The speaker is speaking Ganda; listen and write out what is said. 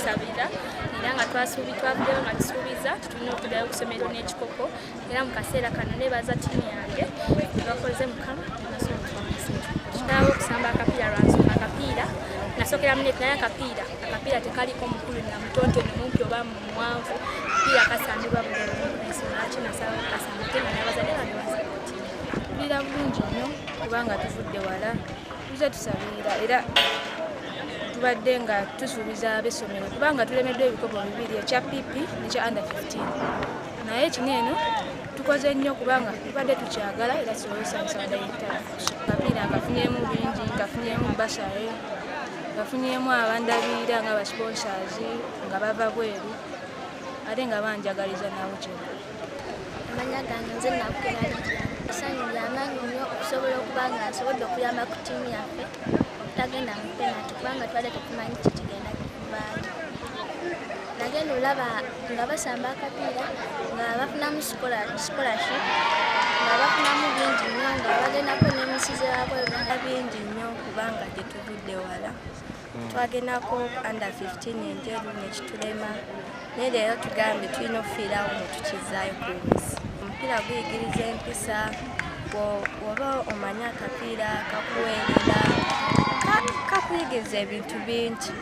tusabirira era nga twasuubi twavuddeyo nga tusuubiza tulina okuddayo ku ssomero n'ekikopo. Era mu kaseera kano nebaza ttiimu yange bakoze Mukama nasobola okusamba akapiira lwansonga akapiira nasookera mu net, naye akapiira tekaliko mukulu na muto nti ono mumpi oba muwanvu. Akapiira kasambibwa buli omu, ensonga lwaki nasalawo okukasamba ate nga n'abazadde bange bansapootinga. Tuwulira bulungi nnyo kubanga tuvudde wala, tuze tusabirira era tubadde nga tusuubiza ab'essomero kubanga tulemeddwa ebikopo bibiri, ekya PP nekya under 15, naye kino eno tukoze nnyo kubanga tubadde tukyagala era tusobole osanyusa director. Akapiira nkafunyemu bingi, nkafunyemu bursary, nkafunyemu abandabirira nga ba sponsors nga bava bweru ate nga banjagaliza nabo kino. Amanya gange nze Nakukera Lydia. Essanyu lyamaanyi nnyo okusobola okuba nga nsobodde okuyamba ku ttiimu yaffe obutagenda mu penalty kubanga tubadde tetumanyi kikigenda kuvaayo. Nagenda olaba nga basamba akapiira nga bafunamu scholarship, nga bafunamu bingi nnyo, nga bagendako n'emisize wabweru. Bingi nnyo kubanga tetuvudde wala. Twagendako under 15 Enjeru nekitulema, naye leero tugambye tulina okufiirawo netukizaayo Cranes. Omupiira guyigiriza empisa, bw'oba omanyi akapiira kakuweerera, kakuyigiriza ebintu bingi.